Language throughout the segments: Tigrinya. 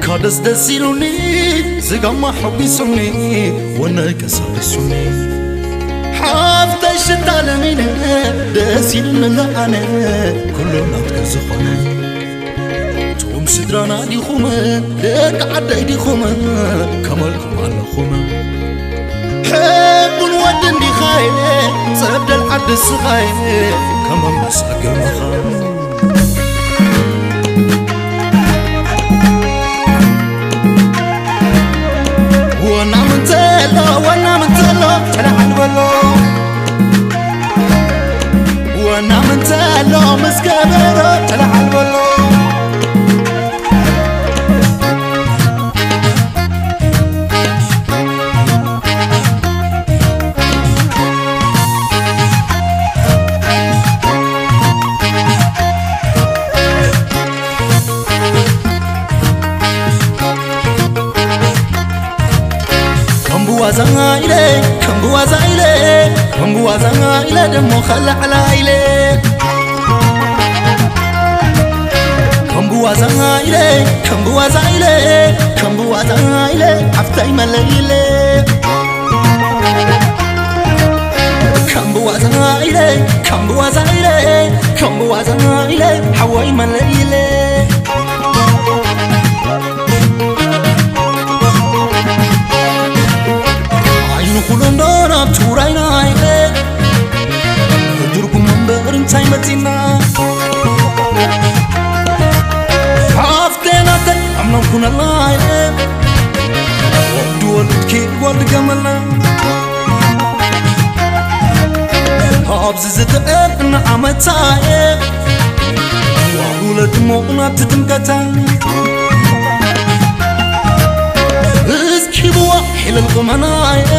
ካደስ ደስ ኢሉኒ፣ ስጋማ ሐጒሱኒ፣ ወነይ ቀሳሪሱኒ። ሓፍተይ ሽታ ለሚነ፣ ደስ ኢሉኒ ለኣነ፣ ኩሉ ናትኪ ዝኾነ። ቶም ስድራና ዲኹም፣ ደቂ ዓደይ ዲኹም፣ ከመልኩም ኣለኹም። ሕቡን ወዲ እንዲኻየ፣ ጸብደል ዓዲ ስኻየ፣ ከመ መሳግርምኻ። ወናም እንተሎ፣ ወናም እንተሎ፣ ተለዓል በሎ። ወናም እንተሎ፣ ምስ ከበሮ፣ ተለዓል በሎ። ከም ብዋዛ ኢለ፣ ከም ብዋዛ ኢለ፣ ከም ብዋዛ ኢለ ደሞ ኸላዕላ ኢለ። ከም ብዋዛ ኢለ፣ ከም ብዋዛ ኢለ፣ ከም ብዋዛ ኢለ፣ ሓፍተይ መለይ ኢለ። ከም ብዋዛ ኢለ፣ ከም ብዋዛ ኢለ፣ ከም ብዋዛ ኢለ፣ ሓወይ መለይ ኢለ። ኣይንኹሎ እንዶ ናብ ትግራይና ኢለ፣ ትርጉም እምበር እንታይ መጺና? ሓፍተይ ናተይ ኣምላኽ ኩነላ ኢለ፣ ወዲ ወልድኪ ጓል ድገመላ። ኣብዚ ዝጥዕም ንዓመታ እየ፣ ውለድ እሞ ናብቲ ድምቀታ። እስኪ ብዋ ሒለል ቁመና እየ፣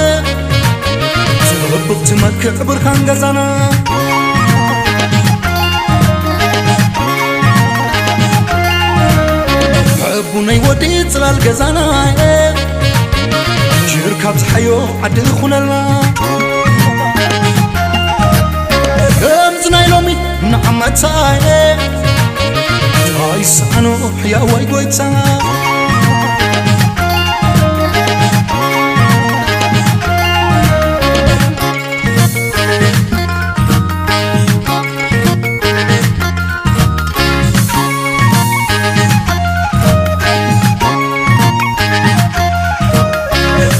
ጽቡቕ ትመክዕ ብርሃን ገዛና። ሕቡነይ ወዲ ጽላል ገዛና እየ፣ ጅር ካብ ዝሓዮ ዓዲ ይኹነልና። ከምዚ ናይ ሎሚ ንዓመታ እየ፣ ኣይሰኣኖ ሕያዋይ ጎይታ።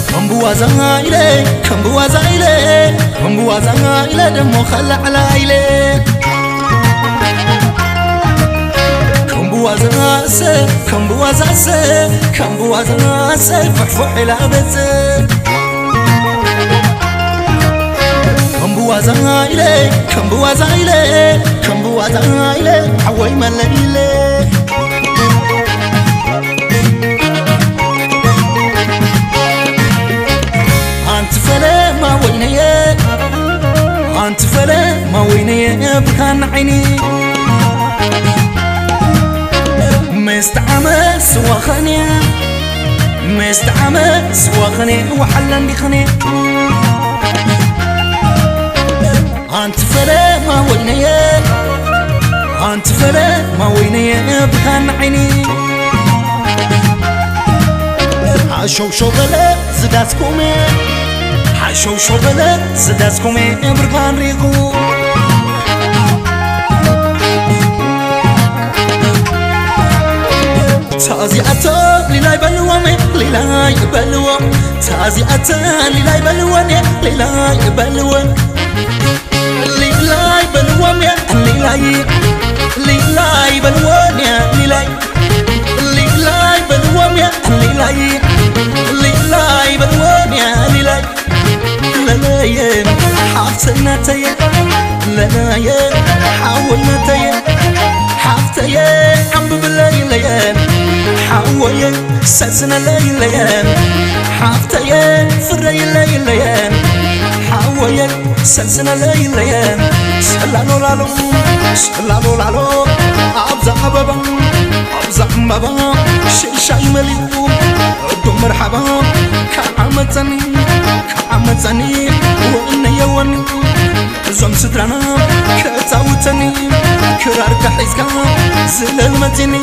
ከም ብዋዛ ኢለ፣ ከም ብዋዛ ኢለ፣ ከም ብዋዛ ኢለ ደሞ ኸላዕላ ኢለ። ከም ብዋዛሰ፣ ከም ብዋዛሰ፣ ከም ብዋዛሰ፣ ፍሕፍሕ ኢላ በጽ። ከም ብዋዛ ኢለ፣ ከም ብዋዛ ኢለ፣ ከም ብዋዛ ኢለ፣ ሓወይ መለይ ኢለ። ኣንቲ ፈለማ ወይነየ፣ ኣንቲ ፈለማ ወይነየ፣ ብርሃን ዓይኒ። ምስ ጣዕመ ስዋ ኸንየ፣ ምስ ጣዕመ ስዋ ኸንየ፣ ወሓለ እንዲኸንየ። ኣንቲ ፈለማ ወይነየ፣ ኣንቲ ፈለማ ወይነየ፣ ብርሃን ዓይኒ። ሓሸውሸው በለ ዝዳስኩሜ፣ ሓሸውሸው በለ ዝዳስኩሜ፣ ብርሃን ሪኹ። ታዚኣተ ሊላይ በልዎም፣ ሊላይ በልዎም። ታዚኣተ ሊላይ በልወን፣ ሊላይ በልወን። ሊላይ በልዎም፣ ሊላይ፣ ሊላይ በልወን፣ ሊላይ። ሊላይ በልዎም፣ ሊላይ፣ ሊላይ በልወን፣ ሊላይ። ለለየ ሓፍተይ ናተየ፣ ለለየ ሓወይ ናተየ፣ ሓፍተየ ዓምብብለይ ለየ፣ ሓወየ ሰስነለይ ለየ፣ ሓፍተየ ፍረይለይ ለየ፣ ሓወየ ሰስነለይ ለየ። ሰላሎ ላሎ፣ ሰላሎ ላሎ፣ ኣብዛ ኣበባ፣ ኣብዛ ዕምባባ ሽሻይ መሊኡ፣ ዶ መርሓባ፣ ከዓ መጸኒ፣ ከዓ መጸኒ፣ ወነየ ወኒ። እዞም ስድራና ከጻውተኒ ክራርካ ሒዝካ ዝለል መጺኒ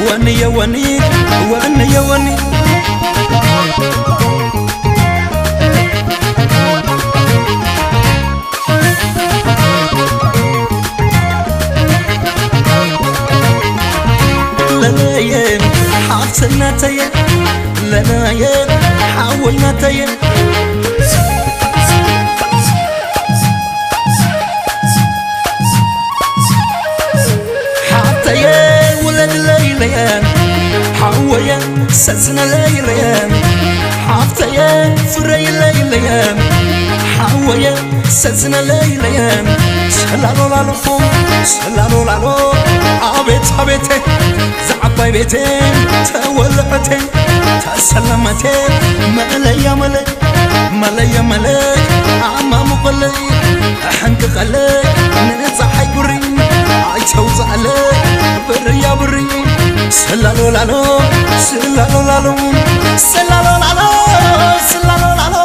ወንየ ወኒ ወንየ ወኒ ለለየ ሓፍትናተየ ለለየ ሓወይናተየ ሓፍተየ ውለድለይ ኢለየ ሓወየ ሰስነለይ ኢለየ ሓፍተየ ፍረይለይ ኢለየ ሓወየ ሰስነለይ ኢለየ ሰላሎላሎ ሰላሎላሎ ኣቤት ኣቤቴ ዝዓባይ ቤቴ ተወልዐቴ ተሰለመቴ መለያ መለይ መለየ መለይ ኣማሙቐለይ ኣሕንቅቐለይ ንፀሓይ ቁሪ ኣይተውፅኣለይ ብርያ ብሪ ስላሎ ላሎ ስላሎ ላሎ ስላሎ ላሎ ስላሎ ላሎ